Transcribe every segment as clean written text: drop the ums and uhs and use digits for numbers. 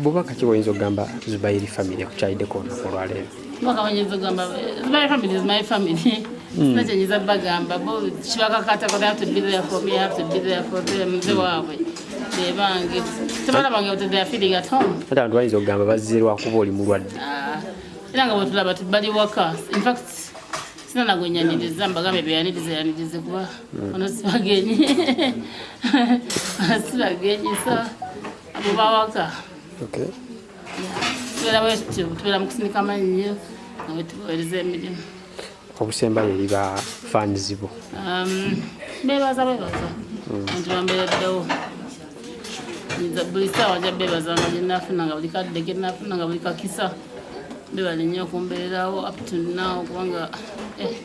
Bubaka ki bwoyinza okugamba Zubairi family ekukyaliddeko olunaku olwaleero? Bubaka bwenyinza okugamba Zubairi family is my family. Sina kyenyinza bagamba bo kibakakatako, they have to be there for me, I have to be there for them. Nze waabwe, bebange, tebalabanga they are feeling at home. Ate abantu bayinza okugamba bazze lwakuba oli mulwadde. Ah, era nga bwetulaba bali waka. In fact, sina nagwenyaniriza, mbagambe beyanirize yanirize kuba ono sibagenyi, ono sibagenyi, so abo bawaka. Tubeera bwetutyo, tubeera mu kusinika mannyo nga bwetubaweereza emirimu. Obusembayo eri ba fans bo? Bebaza, bebaza nti bambeereddewo. Buli ssaawa nja bebaza nga gyenafunanga buli kadde kenafunanga buli kakisa. Bebale nnyo okumbeererawo up to now, kubanga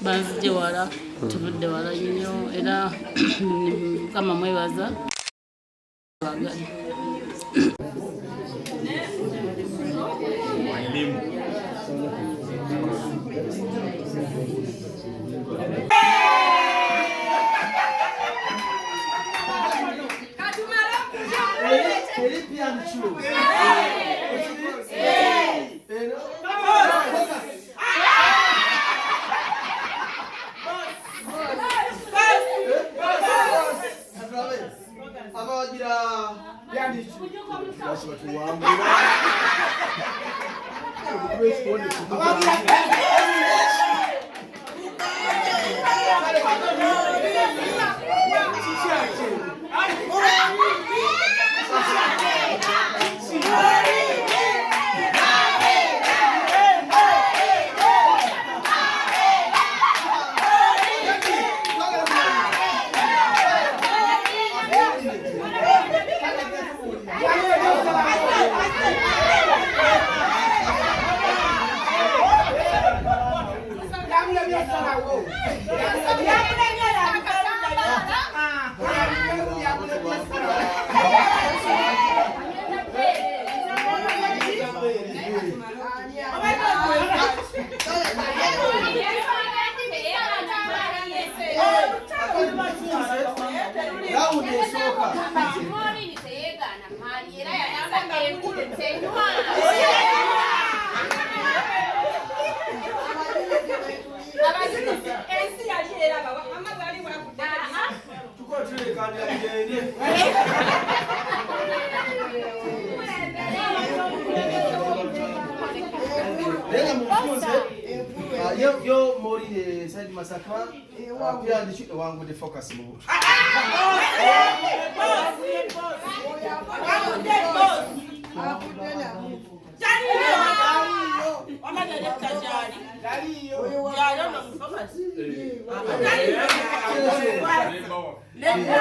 banzije wala, tuvudde wala nnyo, era Mukama mwebaza. Baagala. Abawagira batuwangula. Round esooka. Maureen teyeegaana maali, era yagamba enkulu tenywa. Abajulizi, ensi yali eraba ama bwali bwakudde. Tukola tulekandira, mugende. Naye nga mufunze yo Maureen Said Masaka pia ndicho ewangudde Focus mu butu. Wangudde boss. Wama director gyali. Gyali ono mu Focus. Nedda.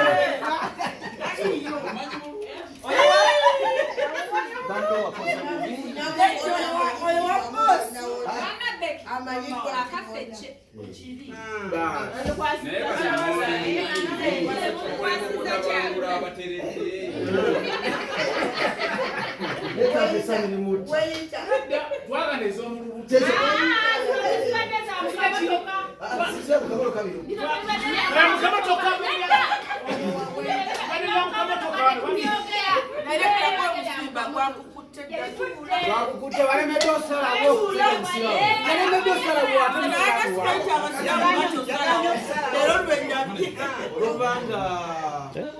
Bando wakoze bubi. Oyo wa boss. Akaffe kiri. Naye kati abateredde. Leta essanyu limutti. Twagana ez'omulubuto. Kabolo kabiri. Kamotoka, kamotoka. Director gw'omusimba gwakukutte ddala. Twakukutte, balemedde osalawo, balemedde osalawo ate Naye musalawo. kasita abasiraamu bakyosalawo. Leero lwe ndabye. Olwokubanga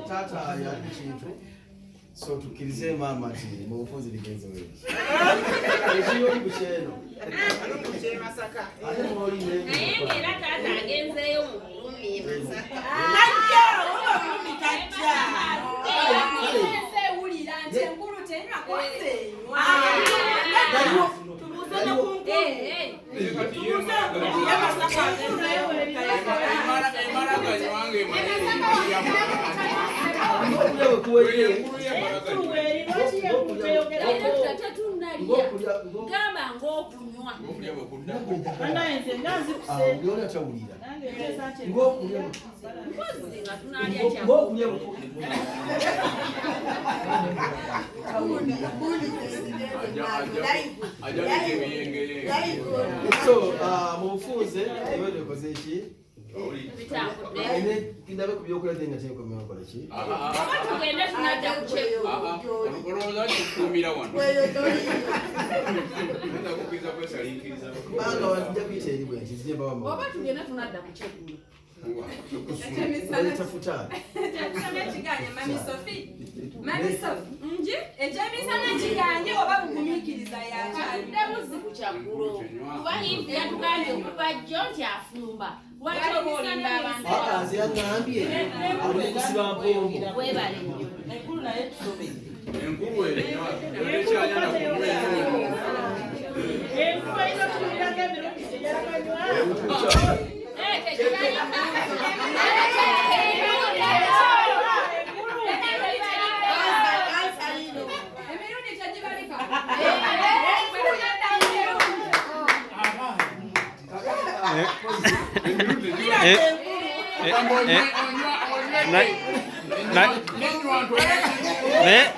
taata yali mu kintu, so tukkirize maama nti mu bufunzi bigenze weegi ekiyoli ku kyeno ate mwoli. Naye ng'era taata agenzeeyo mu bulumi e Masaka. Tajja, oba bulumi tajja. Ensi ewulira nti enkulu tenywa, konze enywa. Tubuuze ne ku nkulu. Tubuuze enkulu ye Masaka agenzeeyo. Emala ganywange. Ng'okulya bwe kuwedde. Director, tetunnalya. Ng'okulya. Gamba ng'okunywa. Okulya bwe kuddako. Byona tawulira ng'okulya. Mpozi nga tunaalya kya Ng'okulya bwe Ajaleka ebiyengeyenge. So mu bufunze ebyo ekoze ki. Bagende ndabe ku byokulya nga kyenkomyewo nkola ki? Oba tugende tunadda ku kyeggulo. Olowooza kikuumira wano. Oyinza kukkiriza kwesalinkiriza. Kubanga nja kuyita eri bwe nti nzije mbawa Oba amawulire. tugende tunadda ku kyeggulo. Ekyemisana Tafuta. ekyemisana kiganye Mami Sophie. Mami Sophie, nje ekyemisana kiganye oba bugumiikiriza yakyali. Katudde buzzi ku kyaggulo. Kuba Eve yatugambye okuva jjo nti afumba. Lwaki oba olimba abantu? Aa, nze yaŋŋambye ali kusiba mpombo. Weebale nnyo. Enkulu naye tusobe. Enkulu enywa tekyalina kunywa eno. Enkuba erina otuwulirako emirundi gyeyakanywa. Emirundi tegibalika.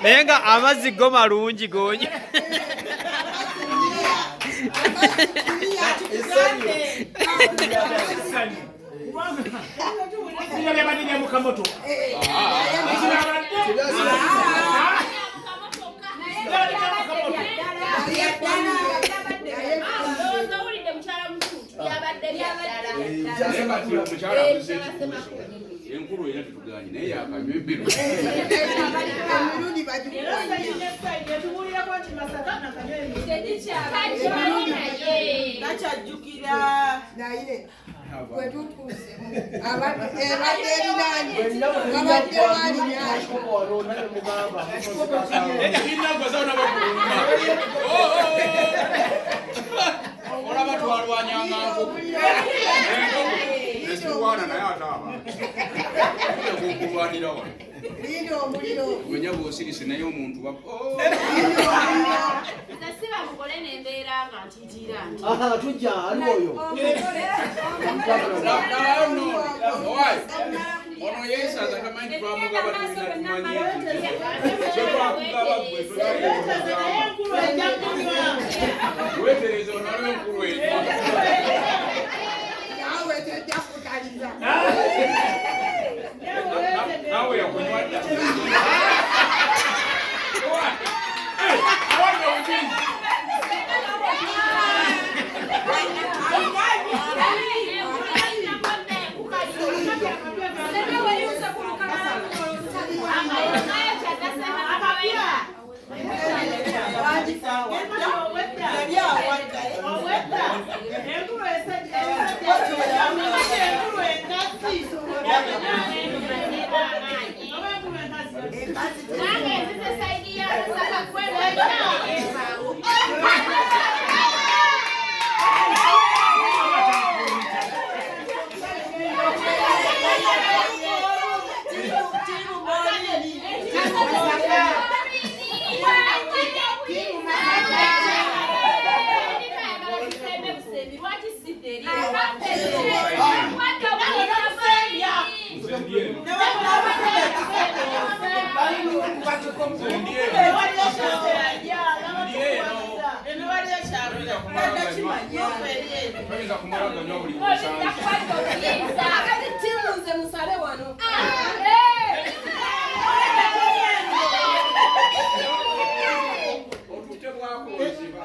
Naye nga amazzi go malungi gonyo. Bino byabadde bya mukamotoka. Ndowooza owulidde mukyala mukulu byabadde bya ddala. Naye kati omukyala abuze ekibuuzo. Enkulu era tetuganye naye yakanywa emirundi. Emirundi Era sayidi ne sayidi etubuulirako nti Masaka nakanywa emirundi. Takimanyi naye. Takyajjukira. Naye bwe tutuuse ebadde erinaanye babadde balinaanye. Olaba twalwanyanga nkoko. Enkoko nezirwana naye ate abantu. Tujja kukulwanira wano. Linda omuliro. Menya bw'osirise naye omuntu wa Nze siba mugole nembeera nga ntiitiira nti. Aha, tujja ali oyo. Naye nno, owaaye, ono yeesaza tamanyi twamugaba tulina tumanyi kye twakugaba ggwe Weetaze naye enkulu ejja kunywa. Weetereze ono waliwo enkulu enywa. Naawe tejja kutaliza. Naawe yakunywa dda. Owaaye, awadde obujulizi. Obwedda enkulu esajja enkulu enkazi. Oba enkulu enkazi. Nange nzize sayidi ya Masaka gwe Nze ndi eno. Nze ndi eno. Ndi eno. Toyinza kumala ganywa buli lw'osanze. Akati ttiimu nze musale wano. Otutte bwako oziba.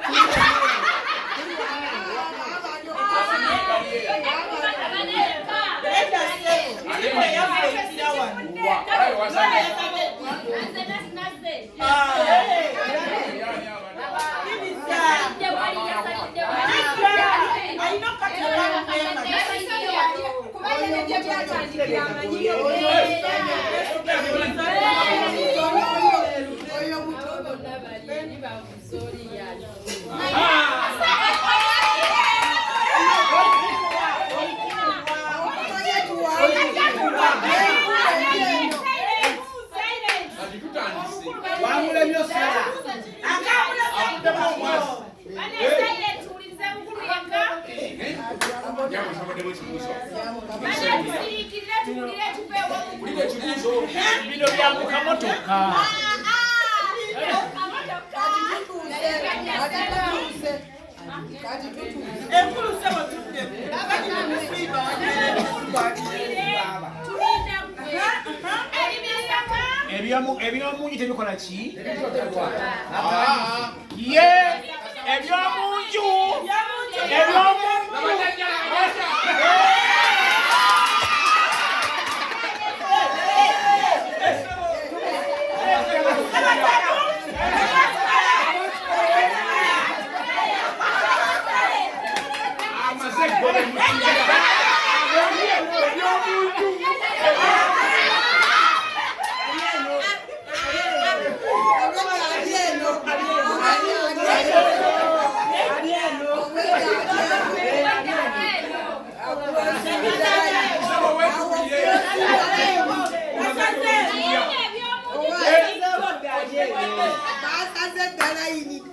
Wa, kale wasanze. Kuba ye ne gye byatandikira amanyi. Oyo mutono. Kati tutandise. Bamulemye osala. Akuddemu omwasi. Nyabo nsabaddemu ekibuuzo. Wulira ekibuuzo. Bino bya mukamotoka. Kati tutuuse. Kati tutuuse. Kati tutuuse. Enkulu ssebo tudde. Ebyomunju tebikola ki? Ye ebyomunju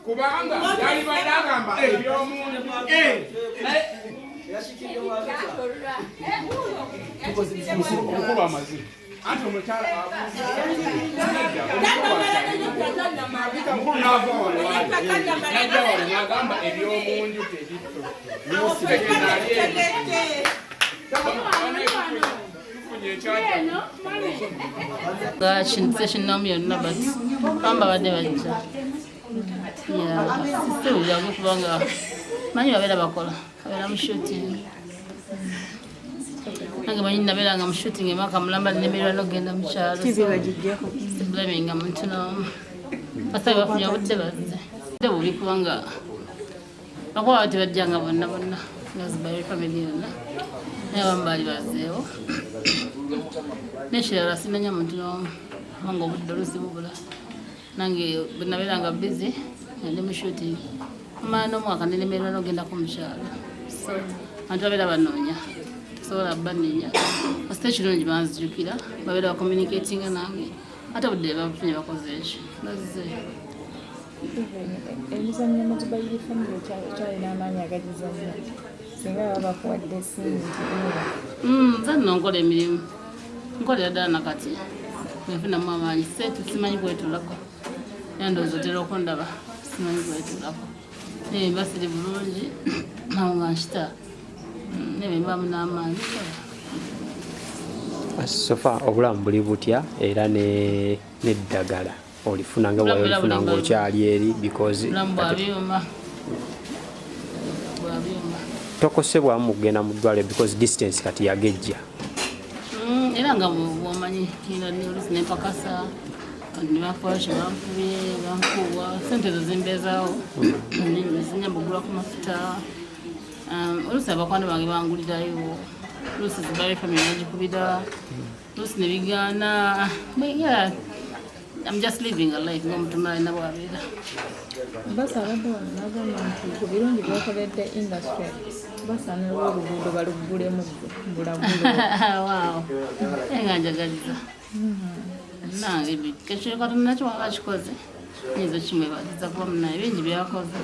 Kubanga yalibadde agamba ebyomunju omukulu amazima anti omukyala omukulu n'ava wano najja wano n'agamba ebyomunju tebitto. Session yonna but bamba badde bajja. Siwuliramu kubanga manyi babeera bakola babeera mu shooting. Nange manyi nabeeranga mu shooting emwaka mulamba nemererwa n'okugenda mu kyalo. Siblaminga muntu n'omu. Basabe bafunye obudde bazze. Budde bubi kubanga bakuba tebajjanga bonna bonna nga Zubairi family yonna. Naye abamu baali bazzeewo. N'ekirala sinenya muntu n'omu kubanga obudde oluusi bubula. Nange bwe nabeeranga busy nga ndi mu shooting. Omala n'omwaka nenemererwa n'okugendako mu kyalo. So abantu babeera banoonya. Tosobola banenya. Kasita ekirungi banzijukira babeera bacommunicatinga nange. Ate obudde bafunye bakoze ekyo. Bazze. Emizannyo mu Zubairi family okyalina amaanyi agagizannya singa baba bakuwadde essimu nti Nze nno nkola emirimu. Nkolera ddala nakati. Nfunamu amaanyi. Seetu simanyi kwetulako. Era ndowooza otera okundaba simanyi kwetulako. Naye mba siri bulungi awo nga nkita. Naye mbamu n'amaanyi. Sofa obulamu buli butya era n'eddagala olifuna nga bw'olifuna ng'okyali eri because obulamu bwa byuma. Tokosebwamu kugenda mu ddwaliro because distance kati yagejja. Era nga bw'omanyi oluusi ne mpakasa ne bakola kye bankubye bankuwa ssente ezo zimbeezaawo zinyamba okugula ku mafuta. Oluusi abakwano bange bangulirayo, oluusi Zubairi family bagikubira, oluusi ne bigaana. Yeah, I'm just living a life ng'omuntu mulala alina bw'abeera. Basa abadde wano n'agamba nti ku birungi by'okoledde industry basaana oluguudo baluggulemu bulagule. Wow, nga njagaliza. Nange ekyo Katonda nakyo waba akikoze nyinza okimwebaziza kuba munaye bingi byakoze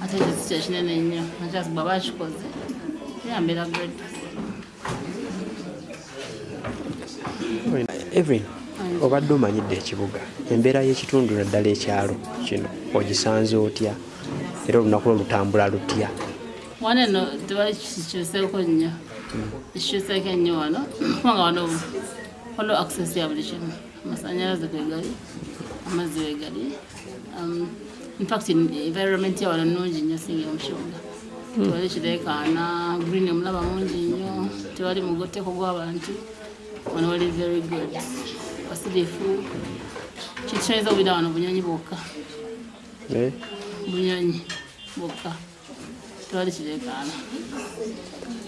ate ekyo si kye kinene nnyo nakyasi bw'aba akikoze era mbeera grateful. Evelyn, obadde omanyidde ekibuga, embeera y'ekitundu naddala ekyalo kino ogisanze otya era olunaku lwo lutambula lutya? Wano eno tewali kikyuseeko nnyo, ekikyuseeko ennyo wano kubanga wano waliwo access ya buli kimu, amasannyalaze kwegali, amazzi wegali. In fact environment ya wano nnungi nnyo singa mu kibuga. Tewali kireekaana, green omulaba mungi nnyo, tewali mugotteko gw'abantu. Wano wali very good. Wasirifu. Kikyoyinza okubeera wano bunyonyi bwokka. Bunyonyi bwokka. Tewali kireekaana.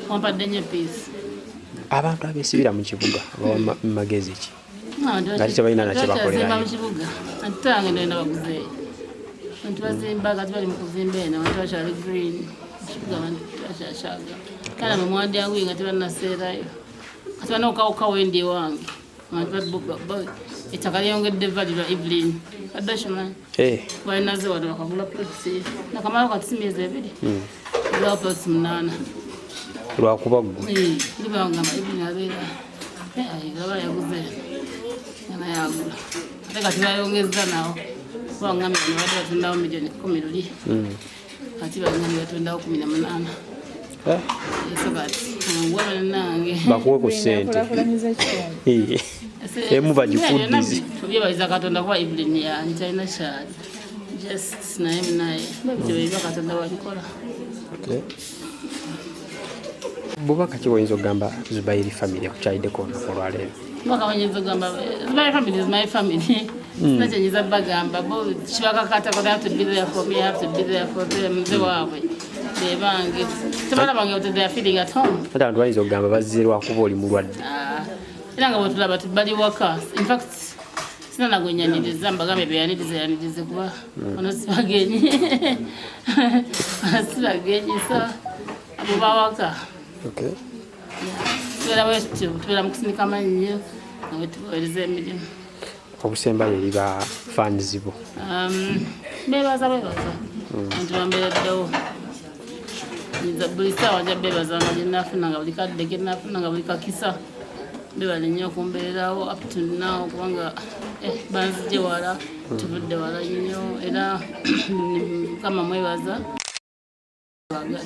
Wampadde nnyo peace. Abantu abeesibira mu kibuga bawa magezi ki? Nga tebalina na kye bakolerayo. Mu kibuga. Anti tange ndenda baguzeeyo. Abantu bazimba kati bali mu kuzimba eno, abantu bakyali green. Mu kibuga abantu bakyakyaga. Kale mwe mwandyanguye nga tebannaseerayo. Kati bano okawuka wendi ewange. Abantu ettaka lyongedde value lwa Evelyn. Kadde okimanyi? Balinaze wano bakagula plots. Nakamala kati si myezi ebiri. Gula plots 8. Lwakuba ggwe. Libangamba Evelyn abeera. Aba yaguze. Nga yagula. Ate kati bayongezza nawo. Kuba ngambye bano badde batundawo miliyoni 10 luli. Kati bangambye batundawo 18. So kati ngwa bannange. Bakuwe ku ssente. Kulaakulanyiza ekitundu. Emu bagikuddize. Tubyebaliza Katonda kuba Evelyn yange talina kyali. Just naye naye bityo bye Katonda wabikola. Okay. Bubaka ki bwoyinza okugamba Zubairi family ekukyayiddeko olunaku olwaleero? Bubaka banyinza okugamba Zubairi family is my family. Sina kyenyinza bagamba bo kibakakatako, they have to be there for me, I have to be there for them. Nze waabwe bebange tebalaba nga they are feeling at home. Ate abantu bayinza okugamba bazze lwakuba oli mulwadde. Ah, era nga bwetulaba bali waka. In fact sina nagwenyaniriza, mbagambe beyanirize yanirize kuba ono sibagenyi, ono sibagenyi, so abo bawaka. Okay. Tubeera bwetutyo, tubeera mu kusinika mannyo nga bwetubaweereza emirimu. Obusembayo eri ba fans bo. Bebaza, bebaza nti bambeereddewo. Nza buli ssaawa nja beebazanga gye naafunanga, buli kadde ke naafunanga, buli kakisa. Beebale nnyo okumbeererawo up to now kubanga banzigye wala, tuvudde wala nnyo, era Mukama mwebaza. Baagala.